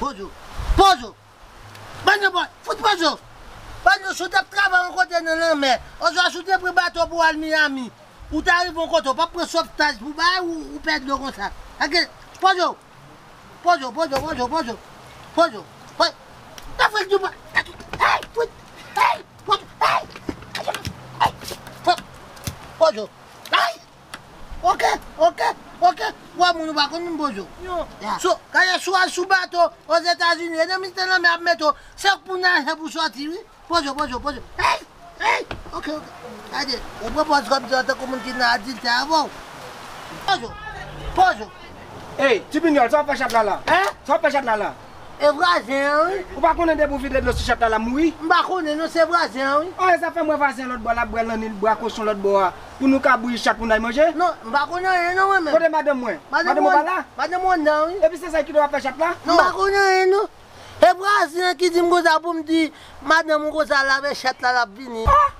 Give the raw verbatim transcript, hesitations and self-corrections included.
Pozo. Pozo. Bann yo, fout pozo. Bann yo, si w t ap travay yon kote nan lanmè, oswa si w te pran bato pou w al Miami, ou ta rive yon kote, w p ap pran sovtaj pou bay ou, ou pèdi dlo konsa. Ake, pozo. Pozo, pozo, pozo, pozo. Pozo. Pozo. Hey, fout. Hey, pozo. Hey. Hey. Pozo. Hey. Ok, ok, ok. Wè moun ou pa konn moun pozo. Yo. So, kaya sou al sou bato Ozetazini, e nan mitan lanmè ap mete w. Se pou naje pou sòti, wi. Pozo, pozo, pozo. Hey! Hey! Ok, ok. Gade, ou pran pòz kòm si w tankou moun ki nan adiltè avè w. Pozo. Pozo. Ey, Ti Pinyòl, sa w ap fè chat la la? Hein? Sa w ap fè chat la la? E vwazen an, wi. Ou pa konnen depi w vide dlo sou chat la la mouri? M pa konnen non, se vwazen an, wi. Oh, e sa fè m wè vwazen an lòt bò la ap bwè lanni, l bwè kochon lòt bò a. Pou nou ka bouyi chat pou n al manje? Non, m pa konnen anyen non, mwen menm. Kote madanm mwen? Madanm mwen pa la? Madanm mwen nan, wi. Epi se sa ki dwe ap fè chat la? M pa konnen anyen non. E vwazen an ki di m konsa pou m di madanm ou konsa lave chat la, l ap vini. Ah!